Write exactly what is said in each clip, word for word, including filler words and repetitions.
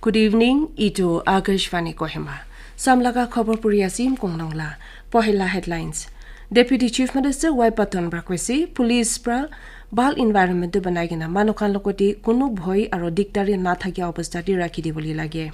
Good evening, itu Akashvani Kohima. Samlaga khobor puri asim kongnong la. Pohila headlines. Deputy Chief Minister Y Patton pra koise, police pra bhal environment tu banai kena manu khan logote kunu bhoi aro dikdari na thakia obostha te rakhi dibole lage.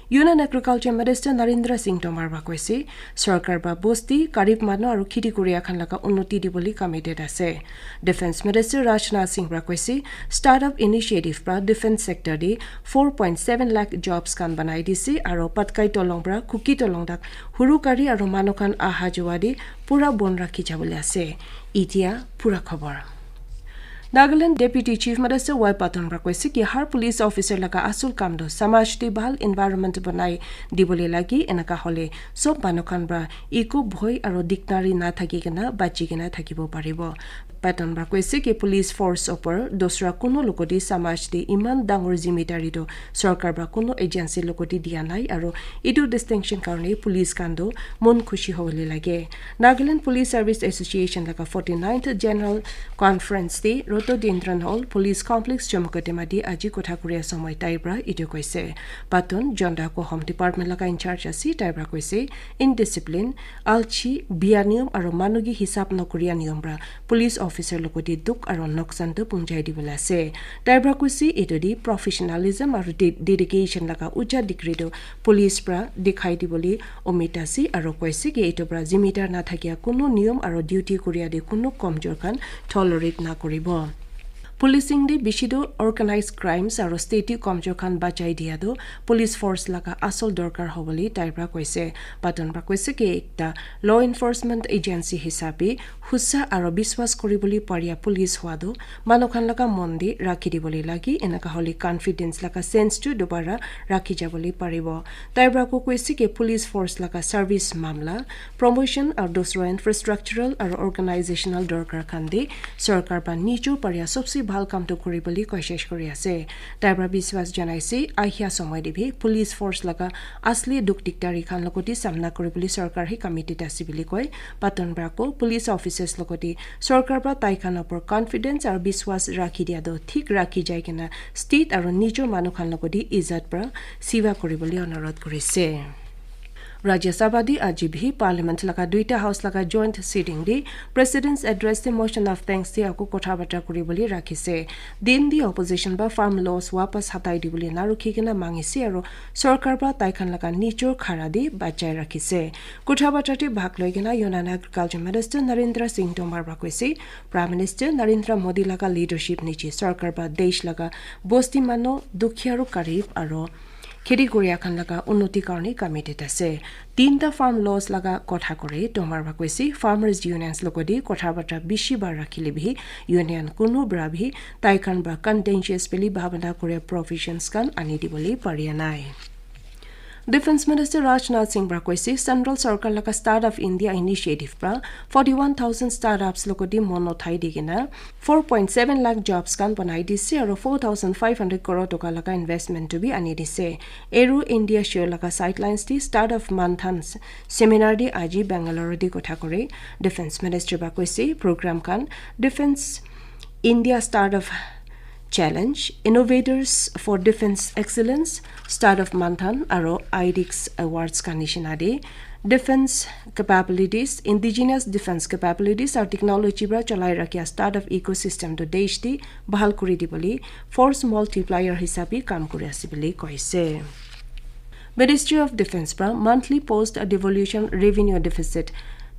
Union Agriculture Minister Narendra Singh Tomar pra koise, sorkar pra bosti, garib manu aro kheti kuria khan laga unnoti dibole committed ase. Defense Minister Rajnath Singh pra koise, startup initiative pra defense sector te four point seven lakh jobs khan banai dise aro Patkai Tolong pra Kuki Tolong tak huru gari aro manu khan aha jawa te pura bon rakhi jabole ase. Itia pura khobor. Nagaland Deputy Chief Minister Y Patton pra koise ki har police officer laga asul kam do samaj te bhal environment banai dibole lagi, enaka hole sob manu khan pra eko bhoi aro dikdari na thaki kena bachi kena thakibo paribo. Patton pra koise ki police force opor dosra kuno logote samaj te iman dangor zimedari do sorkar pra kuno agency logote dia nai aro etu distinction karone police khan do mon khushi hobole lage. Nagaland Police Service Association laga forty-ninth General Conference te Rhododendron Hall Police Complex Chomokotema te aji kotha kuria somoi tai pra etu koise. Patton jonta ko Home Department laga in charge ase, tai pra koise, indiscipline, alchi, bia niyom aro manu ki hisab nokuria niyom pra police officer logote dukh aro noksan tu punjai dibole ase. Tai pra koise etu di professionalism aro de-, dedication laga ucha degree tu police pra dikhai dibole umid ase aro koise ki etu pra zimedar na thakia kunu niyom aro duty kuria de kunu komjor khan tolerate na kuribo. Policing de bishi tu organized crimes aro state komjor khan bachai dia tu police force laga asol dorkar hobole tai pra koise. Patton pra koise ki ekta law enforcement agency hisabe husa aro biswas kuribole paria police hwa tu manu khan laga mon de rakhi dibole lagi, enaka hole confidence laga sense tu dobara rakhi jabole paribo. Tai pra ko koise ki police force laga service mamla, promotion aro dusra infrastructural aro organizational dorkar khan de sorkar pra nijo paria sobse bhal kam tu kuribole koshish kuri ase. Tai pra biswas janaise ahia somoi de bhi police force laga asli dukh dikdari khan logote samna kuribole sorkar hi committed ase bili koi. Patton pra ko police officers logote sorkar pra tai khan opor confidence aro biswas rakhi dia do thik rakhi jai kena state aro nijo manu khan logote izat pra siva kuribole onurodh kurise. Rajya Sabha di aji bhi Parliament laga duita house laga joint sitting di President's Address di Motion of Thanks di aku kotha bata kuri bole rakhise. Din di opposition ba farm laws wapas hatai di bole na rukhi kena mangise aro sorkar ba tai khan laga nijor khara di bachai rakhise. Kotha bata di bhag loi kena Union Agriculture Minister Narendra Singh Tomar ba koise, Prime Minister Narendra Modi laga leadership niche sorkar ba desh laga bosti mano, dukhi aro garib aro kheti kuria khan laga unnoti karone committed ase. Tinta farm laws laga kotha kore Tomar ba koise, farmers unions logodi kotha batra bishi bar rakhile bihi union kunu bra bihi tai khan ba contentious bili bhabana kore provisions khan ani dibole paria nai. Defense Minister Rajnath Singh pra koise, Central Sarkar laga Startup India Initiative pra forty one thousand startups logodi mon uthai di kena four point seven lakh jobs khan banai dise aro four thousand five hundred crore toka laga investment tu bi ani dise. Aero India show laga sidelines di Startup Manthan seminar di aji Bangalore di kotha kore. Defense Minister ba koise, program khan Defense India Startup Challenge, Innovators for Defense Excellence, Startup Manthan aro IDEX Awards ka nishina de defense capabilities, indigenous defense capabilities aro technology pra cholai rakhia startup ecosystem tu desh di bahal kuri dibole force multiplier hisabe kam kuri ase bole koise. Ministry of Defense pra monthly post devolution revenue deficit,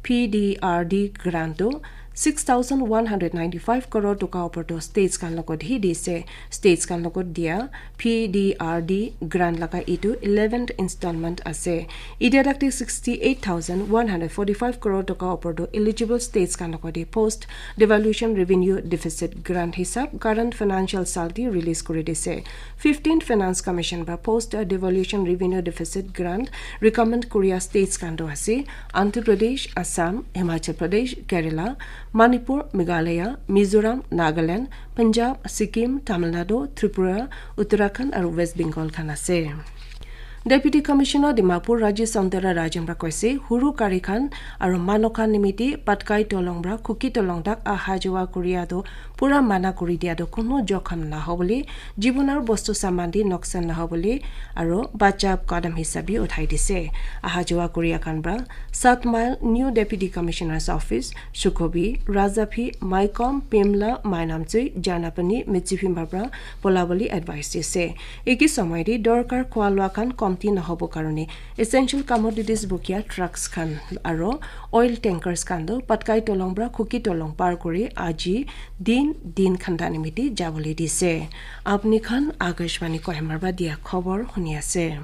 P D R D grant tu six thousand one hundred ninety five crore toka upor tu states khan logot hi dise. States khan logot dia P D R D grant laga itu eleventh installment ase. Itia tak te sixty eight thousand one hundred forty five crore toka upor tu eligible states khan logot hi post devolution revenue deficit grant hisab current financial sal di release kuri dise. Fifteenth Finance Commission ba post devolution revenue deficit grant recommend kuria states khan tu ase Andhra Pradesh, Assam, Himachal Pradesh, Kerala, Manipur, Meghalaya, Mizoram, Nagaland, Punjab, Sikkim, Tamil Nadu, Tripura, Uttarakhand aro West Bengal khan ase. Deputy Commissioner Dimapur Rajesh Santara Rajan pra koise, huru gari khan aro manu khan nimite Patkai Tolong pra Kuki Tolong tak aha jawa kuria toh pura mana kuri dia toh kuno jokham naho bole, jibon aro bostu saman te noksan naho bole, aro bachab kadam hisab bi uthai dise. Aha jawa kuria khan pra Saat Mile New Deputy Commissioner's Office, Sukhobi, Rajaphi, Maikom, Pimla, Mainamchui, Janapani, Mitsiphi pra bola bole advice dise. Eki somoy te dorkar khwa lwa khan komti nahobo karone essential commodities bukia trucks khan aro oil tankers khan toh Patkai Tolong pra Kuki Tolong par kuri aji din, din khanda nimite jabole dise. Apni khan Akashvani Kohima pra dia khobor huni ase.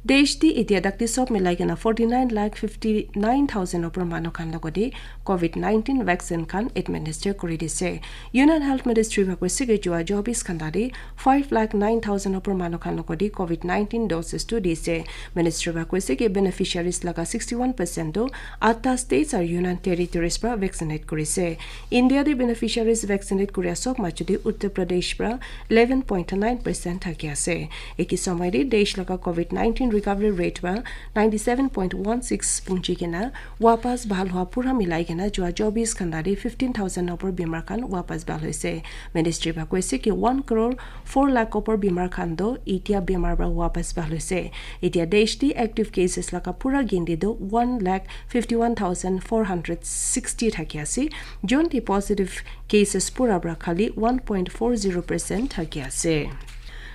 Desh te etia dakti sob milai kena forty nine lakh fifty nine thousand opor manu khan logode COVID nineteen vaccine khan administer kuri dise. Union Health Ministry pra koise ki jua chobis ghanta te five lakh nine thousand opor manu khan logode COVID nineteen doses tu dise. Ministry pra koise ki beneficiaries laga sixty one percent tu atta states aru Union Territories pra vaccinate kurise. India te beneficiaries vaccinate kuria sob majo te Uttar Pradesh pra eleven point nine percent thaki ase. Eki somoy te desh laga COVID nineteen recovery rate pra ninety seven point one six punchi kena wapas bhal hua pura milai kena jua chobis ghanta te fifteen thousand opor bimar khan wapas bhal hoise. Ministry pra koise ki one crore four lakh opor bimar khan toh etia bimar pra wapas bhal hoise. Etia desh te active cases laga pura ginti toh one lakh fifty one thousand four hundred sixty thaki ase. Jon te positive cases pura pra khali one point four zero percent thaki ase.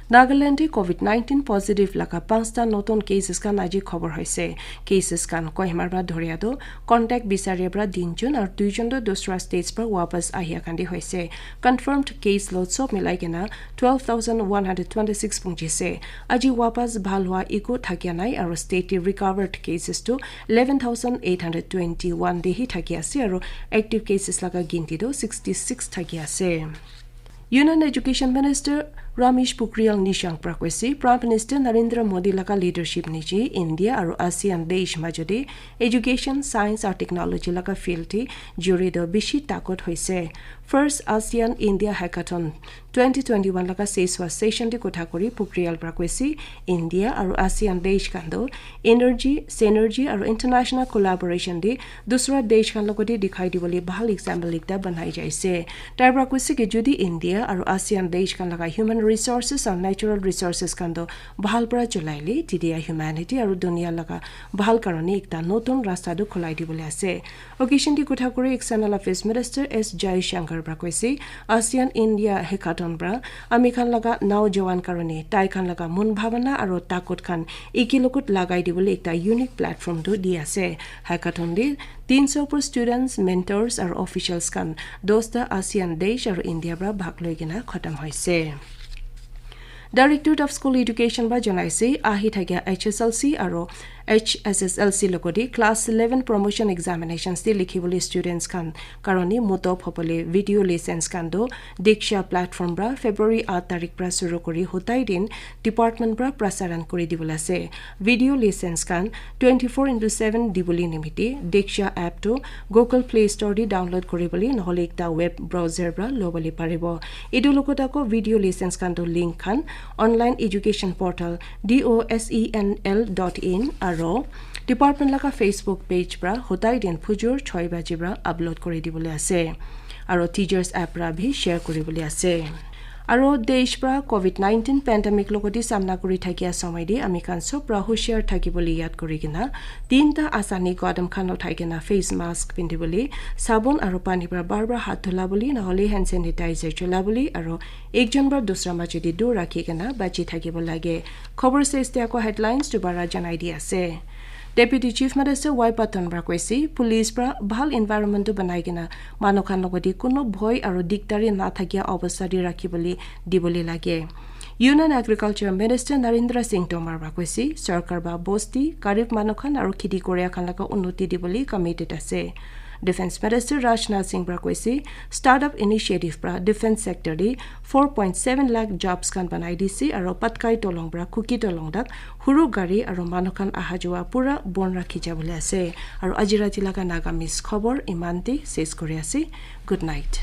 Nagaland te COVID nineteen positive laga panchta notun cases khan aji khobor hoise. Cases khan Kohima pra dhoria toh contact bisaria pra tinjon aru duijon toh dusra states pra wapas ahia khan te hoise. Confirmed case load sob milai kena twelve thousand one hundred twenty six punchise. Aji wapas bhal hua eku thakia nai aru state te recovered cases tu eleven thousand eight hundred twenty one te hi thaki ase aru active cases laga ginti tu sixty six thaki ase. Union Education Minister Ramesh Pokhriyal Nishank pra koise, Prime Minister Narendra Modi laga leadership niche India aru ASEAN desh majo te education, science aru technology laga field te juri toh bishi takot hoise. First ASEAN India Hackathon twenty twenty one laga seswa session te kotha kuri Pokhriyal pra koise, India aru ASEAN desh khan toh energy, synergy aru international collaboration te dusra desh khan logote dikhai dibole bhal example ekta banai jaise. Tai pra koise ki jodi India aru ASEAN desh khan laga human resources aru natural resources khan toh bhal pra cholai le, tetia humanity aru dunia laga bhal karone ekta notun rasta toh khulai dibole ase. Occasion te kotha kuri External Affairs Minister S Jaishankar pra koise, ASEAN India Hackathon pra ami khan laga naujawan karone tai khan laga mon bhabana aru takot khan eki logot lagai dibole ekta unique platform toh di ase. Hackathon te tinso opor students, mentors aru officials khan dosta ASEAN desh aru India pra bhag loi kena khatam hoise. Directorate of School Education pra janaise, ahi thakia H S L C aru H S S L C logote class eleven promotion examinations te likhibole students khan karone mutop hobole video lessons khan toh Diksha platform pra February aat tarik pra shuru kuri hotai din department pra prasaran kuri dibole ase. Video lessons khan twenty four into seven dibole nimite Diksha app toh Google Play Store te download kuribole nohole ekta web browser pra lobole paribo. Etu logot ako video lessons khan toh link khan online education portal D O S E N L dot in aro department laga Facebook page pra hotai din phujur choi baji pra upload kuri dibole ase. Aro teachers app pra bhi share kuribole ase. Aro desh pra COVID nineteen pandemic logote samna kuri thakia somoy te ami khan sob pra hushiar thakibole yad kuri kena tinta asani kadam khan uthai kena face mask pindibole, sabon aro pani pra bar bar hath dhula bole, nohole hand sanitizer chola bole, aro ekjon pra dusra majo te dur rakhi kena bachi thakibo lage. Khobor shes te ako headlines dubara janai di ase. Deputy Chief Minister Y Patton pra koise, police pra bhal environment tu banai kena manu khan logote kuno bhoi aro dikdari na thakia obostha te rakhi bole dibole lage. Union Agriculture Minister Narendra Singh Tomar pra koise, sarkar pra bosti, garib manu khan aro kheti koria khan laga unnoti dibole committed ase. Defence Minister Rajnath Singh pra koise, startup initiative pra defence sector te four point seven lakh jobs khan banai dise aro Patkai Tolong pra Kuki Tolong tak huru gari aro manu khan aha jawa pura bon rakhi jabole ase. Aro aji rati laga Nagamese khobor iman te shes kuri ase. Good night.